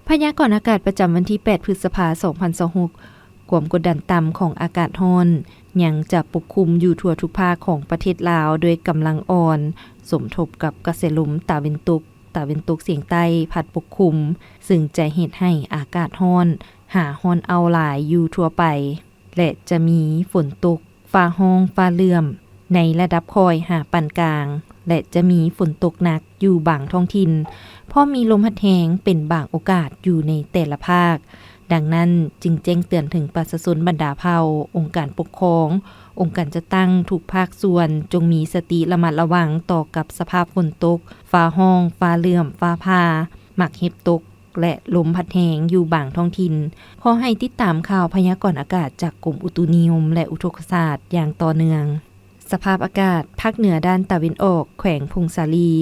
ພະຍາກອນອາກາດປະຈຳວັນທີແປດ ພຶດສະພາ ສອງພັນຊາວຫົກ ຄວາມກົດດັນຕ່ຳຂອງອາກາດຮ້ອນ ຍັງຈະປົກຄຸມຢູ່ທົ່ວທຸກພາກຂອງປະເທດລາວ ດ້ວຍກຳລັງອ່ອນ ສົມທົບກັບກະແສລົມຕາເວັນຕົກ, ຕາເວັນຕົກສຽງໃຕ້ພັດປົກຄຸມ, ຊຶ່ງຈະເຮັດໃຫ້ອາກາດຮ້ອນ ຫາຮ້ອນເອົ້າຫຼາຍຢູ່ທົ່ວໄປ ແລະ ຈະມີຝົນຕົກ ຟ້າຮ້ອງຟ້າເຫຼື້ອມ ໃນລະດັບຄ່ອຍຫາປານກາງ ແລະ ຈະມີຝົນຕົກໜັກຢູ່ບາງທ້ອງຖິ່ນ, ພ້ອມມີລົມພັດແຮງເປັນບາງໂອກາດຢູ່ໃນແຕ່ລະພາກ. ດັ່ງນັ້ນ, ຈຶ່ງແຈ້ງເຕືອນເຖິງປະຊາຊົນບັນດາເຜົ່າ, ອົງການປົກຄອງ, ອົງການຈັດຕັ້ງທຸກພາກສ່ວນ ຈົ່ງມີສະຕິລະມັດລະວັງຕໍ່ກັບສະພາບຝົນຕົກ, ຟ້າຮ້ອງ, ຟ້າເຫຼື້ອມ, ຟ້າຜ່າ, ໝາກເຫັບຕົກ ແລະ ລົມພັດແຮງຢູ່ບາງທ້ອງຖິ່ນ. ຂໍໃຫ້ຕິດຕາມຂ່າວພະຍາກອນອາກາດຈາກກົມອຸຕຸນິຍົມ ແລະ ອຸທົກກະສາດຢ່າງຕໍ່ເນື່ອງ. ສະພາບອາກາດ, ພາກເໜືອດ້ານຕາເວັນອອກ, ແຂວງຜົ້ງສາລີ,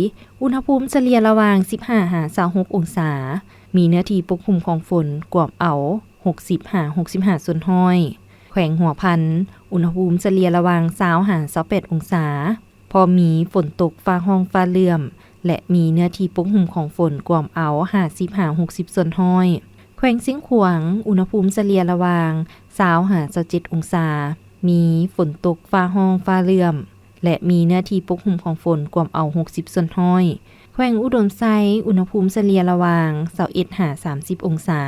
ອຸນຫະພູມສະເລ່ຍລະຫວ່າງ ສິບຫ້າ ຫາ ຊາວຫົກ ອົງສາ, ມີເນື້ອທີ່ປົກຄຸມຂອງຝົນກວມເອົາ ຫົກສິບ ຫາ ຫົກສິບຫ້າ ສ່ວນຮ້ອຍ. ແຂວງຫົວພັນ, ອຸນຫະພູມສະເລ່ຍລະຫວ່າງ ຊາວ ຫາ ຊາວແປດ ອົງສາ, ພໍມີຝົນຕົກ ຟ້າຮ້ອງ ຟ້າເຫຼື້ອມ ແລະ ມີເນື້ອທີ່ປົກຫຸ້ມຂອງຝົນກວມເອົາ ຫ້າສິບ ຫາ ຫົກສິບ ສ່ວນຮ້ອຍ. ແຂວງຊຽງຂວາງ, ອຸນຫະພູມສະເລ່ຍລະຫວ່າງ ຊາວ ຫາ ຊາວເຈັດ ອົງສາ, ມີຝົນຕົກ ຟ້າຮ້ອງ ຟ້າເຫຼື້ອມ ແລະ ມີເນື້ອທີ່ປົກຫຸ້ມຂອງຝົນກວມເອົາ ຫົກສິບ ສ່ວນຮ້ອຍ. ແຂວງອຸດົມໄຊ, ອຸນຫະພູມສະເລ່ຍລະຫວ່າງ ຊາວເອັດ ຫາ ສາມສິບ ອົງສາ,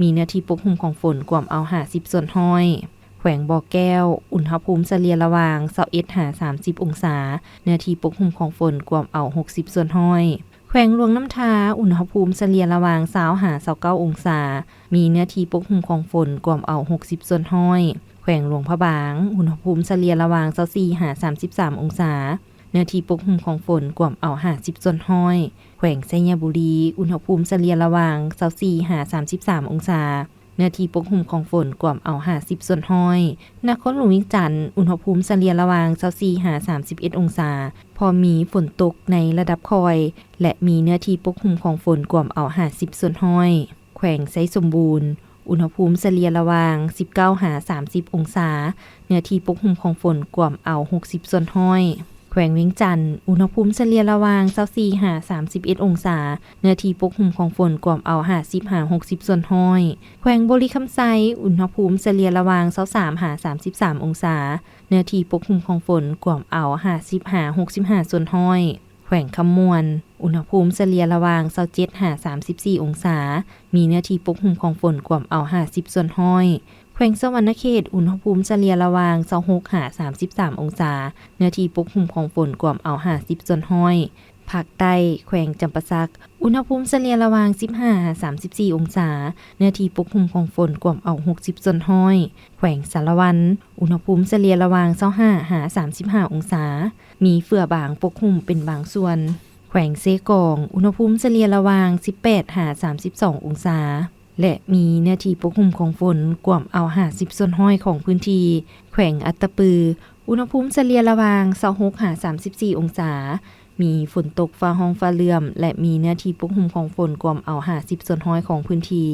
ມີເນື້ອທີ່ປົກຫຸ້ມຂອງຝົນກວມເອົາ ຫ້າສິບ ສ່ວນຮ້ອຍ. ແຂວງບໍ່ແກ້ວ, ອຸນຫະພູມສະເລ່ຍລະຫວ່າງ ຊາວເອັດ ຫາ ສາມສິບ ອົງສາ, ເນື້ອທີ່ປົກຫຸ້ມຂອງຝົນກວມເອົາ ຫົກສິບ ສ່ວນຮ້ອຍ. ແຂວງຫຼວງນ້ຳທາ, ອຸນຫະພູມສະເລ່ຍລະຫວ່າງ ຊາວ ຫາ ຊາວເກົ້າ ອົງສາ, ມີເນື້ອທີ່ປົກຫຸ້ມຂອງຝົນກວມເອົາ ຫົກສິບ ສ່ວນຮ້ອຍ. ແຂວງຫຼວງພະບາງ, ອຸນຫະພູມສະເລ່ຍລະຫວ່າງ ຊາວສີ່ ຫາ ສາມສິບສາມ ອົງສາ, ເນື້ອທີ່ປົກຫຸ້ມຂອງຝົນກວມເອົາ ຫ້າສິບ ສ່ວນຮ້ອຍ. ແຂວງໄຊຍະບູລີ, ອຸນຫະພູມສະເລ່ຍລະຫວ່າງ ຊາວສີ່ ຫາ ສາມສິບສາມ ອົງສາ, ເນື້ອທີ່ປົກຫຸ້ມຂອງຝົນກວມເອົາ ຫ້າສິບ ສ່ວນຮ້ອຍ. ນະຄອນຫຼວງວຽງຈັນ, ອຸນຫະພູມສະເລ່ຍລະຫວ່າງ ຊາວສີ່ ຫາ ສາມສິບເອັດ ອົງສາ, ພໍມີຝົນຕົກໃນລະດັບຄ່ອຍ ແລະ ມີເນື້ອທີ່ປົກຫຸ້ມຂອງຝົນກວມເອົາ ຫ້າສິບ ສ່ວນຮ້ອຍ. ແຂວງໄຊສົມບູນ, ອຸນຫະພູມສະເລ່ຍລະຫວ່າງ ສິບເກົ້າ ຫາ ສາມສິບ ອົງສາ, ເນື້ອທີ່ປົກຫຸ້ມຂອງຝົນກວມເອົາ ຫົກສິບ ສ່ວນຮ້ອຍ. ແຂວງວຽງຈັນ, ອຸນຫະພູມສະເລ່ຍລະຫວ່າງ ຊາວສີ່ ຫາ ສາມສິບເອັດ ອົງສາ, ເນື້ອທີ່ປົກຫຸ້ມຂອງຝົນກວມເອົາ ຫ້າສິບ ຫາ ຫົກສິບ ສ່ວນຮ້ອຍ. ແຂວງບໍລິຄຳໄຊ, ອຸນຫະພູມສະເລ່ຍລະຫວ່າງ ຊາວສາມ ຫາ ສາມສິບສາມ ອົງສາ, ເນື້ອທີ່ປົກຫຸ້ມຂອງຝົນກວມເອົາ ຫ້າສິບ ຫາ ຫົກສິບຫ້າ ສ່ວນຮ້ອຍ. ແຂວງຄຳມ່ວນ, ອຸນຫະພູມສະເລ່ຍລະຫວ່າງ ຊາວເຈັດ ຫາ ສາມສິບສີ່ ອົງສາ, ມີເນື້ອທີ່ປົກຫຸ້ມຂອງຝົນກວມເອົາ ຫ້າສິບ ສ່ວນຮ້ອຍ. ແຂວງສະຫວັນນະເຂດ, ອຸນຫະພູມສະເລ່ຍລະຫວ່າງ ຊາວຫົກ ຫາ ສາມສິບສາມ ອົງສາ, ເນື້ອທີ່ປົກຫຸ້ມຂອງຝົນກວມເອົາ ຫ້າສິບ ສ່ວນຮ້ອຍ. ພາກໃຕ້, ແຂວງຈຳປາສັກ, ອຸນຫະພູມສະເລ່ຍລະຫວ່າງ ສິບຫ້າ ຫາ ສາມສິບສີ່ ອົງສາ, ເນື້ອທີ່ປົກຫຸ້ມຂອງຝົນກວມເອົາ ຫົກສິບ ສ່ວນຮ້ອຍ. ແຂວງສາລະວັນ, ອຸນຫະພູມສະເລ່ຍລະຫວ່າງ ຊາວຫ້າ ຫາ ສາມສິບຫ້າ ອົງສາ, ມີເຝືອບາງປົກຫຸ້ມເປັນບາງສ່ວນ. ແຂວງເຊກອງ, ອຸນຫະພູມສະເລ່ຍລະຫວ່າງ ສິບແປດ ຫາ ສາມສິບສອງ ອົງສາ ແລະ ມີເນື້ອທີ່ປົກຫຸ້ມຂອງຝົນກວມເອົາ ຫ້າສິບ ສ່ວນຮ້ອຍຂອງພື້ນທີ່. ແຂວງອັດຕະປື, ອຸນຫະພູມສະເລ່ຍລະຫວ່າງ ຊາວຫົກ ຫາ ສາມສິບສີ່ ອົງສາ, ມີຝົນຕົກ ຟ້າຮ້ອງ ຟ້າເຫຼື້ອມ ແລະ ມີເນື້ອທີ່ປົກຫຸ້ມຂອງຝົນກວມເອົາ ຫ້າສິບ ສ່ວນຮ້ອຍຂອງພື້ນທີ່.